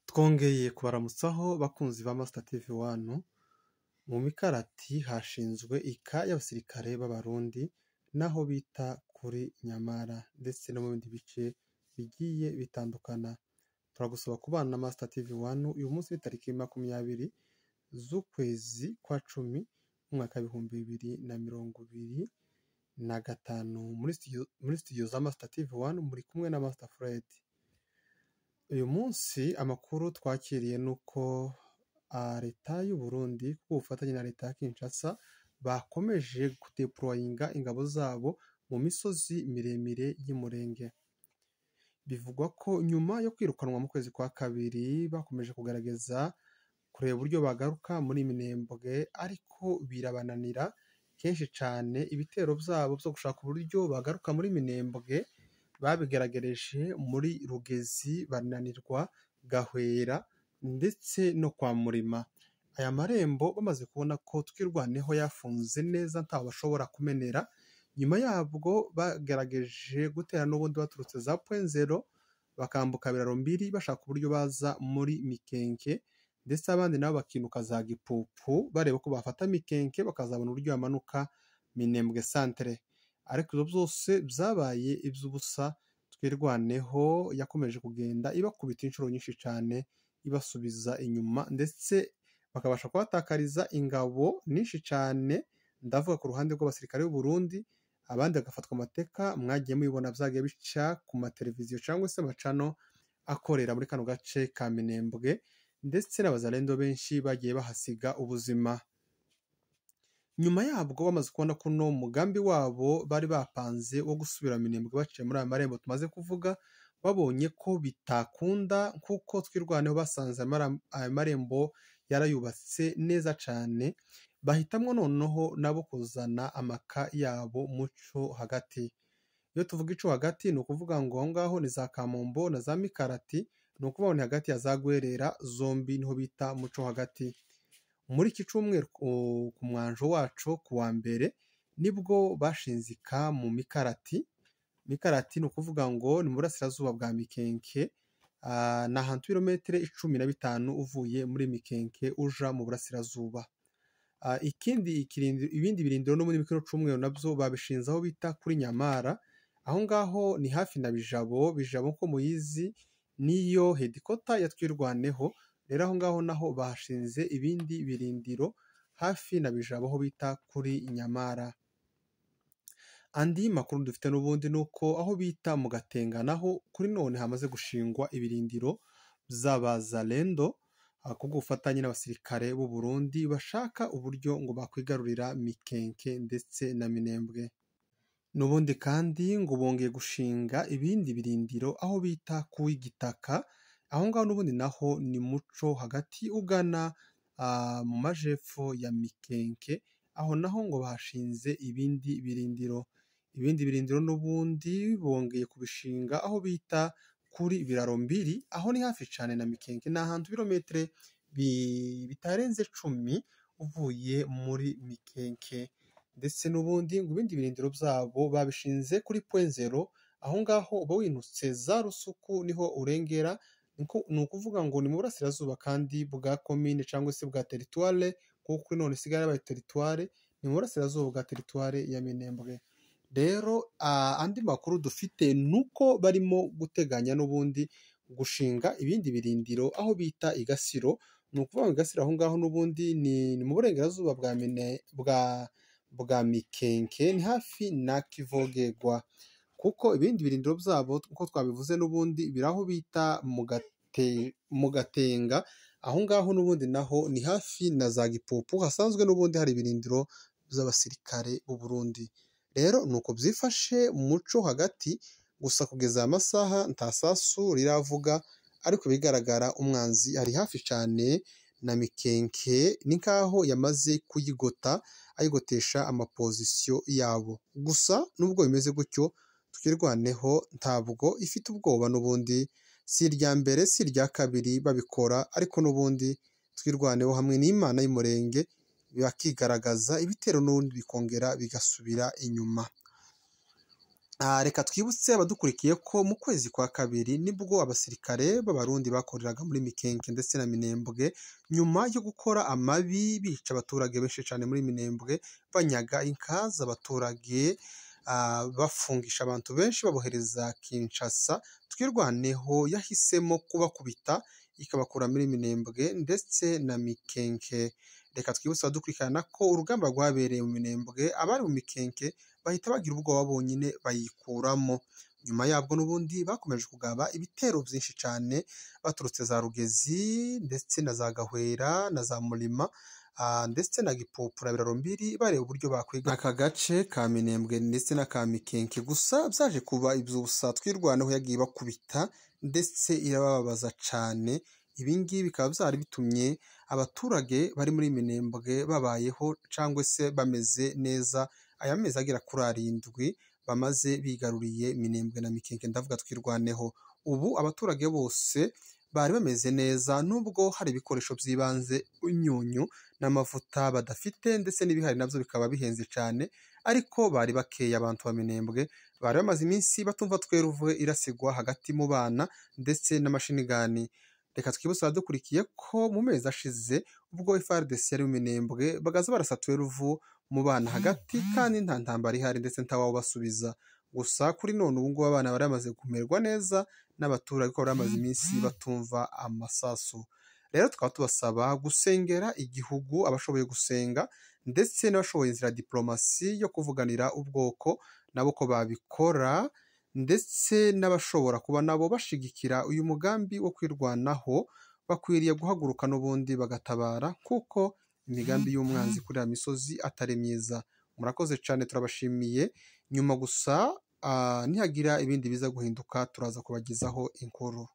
Twongeye kubaramutsaho bakunzi ba Master TV 1, mu Mikarati hashinzwe ika y'abasirikare b'Abarundi naho bita kuri Nyamara ndetse no mu bindi bice bigiye bitandukana. Turagusaba kubana na Master TV 1 uyu munsi w'itariki 20 z'ukwezi kwa 10 umwaka 2025 muri studio za Master TV 1 muri kumwe na Master Fred. Uyu munsi amakuru twakiriye nuko leta y'u Burundi ku bufatanye na leta ya Kinshasa bakomeje kudeployinga ingabo zabo mu misozi miremire y'Umurenge. Bivugwa ko nyuma yo kwirukanwa mu kwezi kwa kabiri bakomeje kugaragaza kureba uburyo bagaruka muri Minembwe, ariko birabananira kenshi cyane. Ibitero byabo byo gushaka uburyo bagaruka muri Minembwe babigeragereje muri Rugezi bananirwa, Gahwera ndetse no kwa Murima. Aya marembo bamaze kubona ko Twirwaneho yafunze neza ntaho bashobora kumenera. Nyuma yabwo bagerageje gutera n'ubundi baturutse za Point Zero bakambuka Biraro Mbiri bashaka uburyo baza muri Mikenke, ndetse abandi nabo bakinuka za Gipupu bareba ko bafata Mikenke bakazabona uburyo bamanuka Minembwe centre. Ariko ibyo byose byabaye iby'ubusa. Twirwaneho yakomeje kugenda ibakubita inshuro nyinshi cyane ibasubiza inyuma, ndetse bakabasha kubatakariza ingabo nyinshi cyane. Ndavuga ku ruhande rw'abasirikare b'u Burundi, abandi bagafatwa amateka. Mwagiye mubibona byagiye bica ku mateleviziyo cyangwa se amacano akorera muri kano gace ka Minembwe, ndetse n'abazalendo benshi bagiye bahasiga ubuzima. Nyuma yabwo bamaze kubona ko uno mugambi wabo bari bapanze wo gusubira Minembwe baciye muri aya marembo tumaze kuvuga, babonye ko bitakunda kuko Twirwaneho basanze aya marembo yarayubatse neza cyane, bahitamwo noneho nabo kuzana amaka yabo muco hagati. Iyo tuvuga ico hagati ni ukuvuga ngo aho ngaho ni za Kamombo na za Mikarati, ni ukuvuga ni hagati ya za Gwerera zombi niho bita muco hagati. Muri iki cyumweru ku mwanjo wacu ku wa mbere nibwo bashinze ika mu Mikarati. Mikarati ni ukuvuga ngo ni mu burasirazuba bwa Mikenke, ni ahantu ibirometero 15 uvuye muri Mikenke uja mu burasirazuba. Ikindi ibindi birindiro no muri kino cyumweru nabyo babishinze aho bita kuri Nyamara. Aho ngaho ni hafi na Bijabo. Bijabo nko muyizi niyo hedikota ya Twirwaneho. Rero aho ngaho naho bashinze ibindi birindiro hafi na Bijabo aho bita kuri Nyamara. Andi makuru dufite n'ubundi nuko aho bita mu Gatenga naho kuri none hamaze gushingwa ibirindiro by'abazalendo ku bufatanye n'abasirikare b'u Burundi bashaka uburyo ngo bakwigarurira Mikenke ndetse na Minembwe. N'ubundi kandi ngo bongeye gushinga ibindi birindiro aho bita ku Gitaka. Aho ngaho n'ubundi naho ni muco hagati ugana mu majepfo ya Mikenke. Aho naho ngo bashinze ibindi birindiro. Ibindi birindiro n'ubundi bongeye kubishinga aho bita kuri Biraro Mbiri. Aho ni hafi cyane na Mikenke, ni ahantu ibirometero bitarenze 10 uvuye muri Mikenke. Ndetse n'ubundi ngo ibindi birindiro byabo babishinze kuri Point Zero. Aho ngaho uba winutse za Rusuku niho urengera, ni ukuvuga ngo ni mu burasirazuba kandi bwa komine cyangwa se bwa teritware, kuko kuri none isigaye yabaye teritware, ni mu burasirazuba bwa teritware ya Minembwe. Rero andi makuru dufite nuko barimo guteganya n'ubundi gushinga ibindi birindiro aho bita i Gasiro. Ni ukuvuga ngo Gasiro aho ngaho n'ubundi ni mu burengerazuba bwa Mikenke, ni hafi na Kivogegwa, kuko ibindi birindiro byabo uko twabivuze n'ubundi biri aho bita mu Gatenga. Aho ngaho n'ubundi naho ni hafi na za Gipupu hasanzwe n'ubundi hari ibirindiro by'abasirikare b'u Burundi. Rero nuko byifashe muco hagati, gusa kugeza amasaha nta sasu riravuga, ariko bigaragara umwanzi ari hafi cyane na Mikenke, ni nkaho yamaze kuyigota ayigotesha amapozisiyo yabo. Gusa nubwo bimeze gutyo, Twirwaneho ntabwo ifite ubwoba n'ubundi, si irya mbere si irya kabiri babikora, ariko n'ubundi Twirwaneho hamwe n'Imana y'Umurenge bakigaragaza, ibitero n'ubundi bikongera bigasubira inyuma. Reka twibutse abadukurikiye ko mu kwezi kwa kabiri nibwo abasirikare b'Abarundi bakoreraga muri Mikenke ndetse na Minembwe, nyuma yo gukora amabi bica abaturage benshi cyane muri Minembwe, banyaga inka z'abaturage, bafungisha abantu benshi babohereza Kinshasa. Twirwaneho yahisemo kubakubita ikabakura muri Minembwe ndetse na Mikenke. Reka twibutse abadukurikirana ko urugamba rwabereye mu Minembwe, abari mu Mikenke bahita bagira ubwoba bonyine bayikuramo. Nyuma yabwo n'ubundi bakomeje kugaba ibitero byinshi cyane baturutse za Rugezi ndetse na za Gahwera na za Murima, ndetse na Gipupura Birarombiri, bareba uburyo bakwiga aka gace ka Minembwe ndetse na ka Mikenke. Gusa byaje kuba iby'ubusa, Twirwaneho yagiye bakubita ndetse irabababaza cyane. Ibi ngibi bikaba byari bitumye abaturage bari muri Minembwe babayeho cyangwa se bameze neza aya mezi agera kuri 7 bamaze bigaruriye Minembwe na Mikenke, ndavuga Twirwaneho. Ubu abaturage bose bari bameze neza, nubwo hari ibikoresho by'ibanze imyunyu n'amavuta badafite, ndetse n'ibihari nabyo bikaba bihenze cyane, ariko bari bakeya. Abantu ba Minembwe bari bamaze iminsi batumva tweruve irasigwa hagati mu bana ndetse n'amashinigani. Reka twibutse abadukurikiye ko mu mezi ashize ubwo FARDC yari mu Minembwe bagaza barasa tweruvu mu bana hagati, kandi nta ntambara ihari ndetse ntawabasubiza. Gusa kuri none ubu ngubu abana bari bamaze kumererwa neza n'abaturage ko bari bamaze iminsi batumva amasasu. Rero tukaba tubasaba gusengera igihugu, abashoboye gusenga ndetse n'abashoboye inzira ya diplomasi yo kuvuganira ubwoko nabo ko babikora, ndetse n'abashobora kuba nabo bashigikira uyu mugambi wo kwirwanaho bakwiriye guhaguruka n'ubundi bagatabara, kuko imigambi y'umwanzi kuri ya misozi atari myiza. Murakoze cyane, turabashimiye. Nyuma gusa nihagira ibindi biza guhinduka turaza kubagezaho inkuru.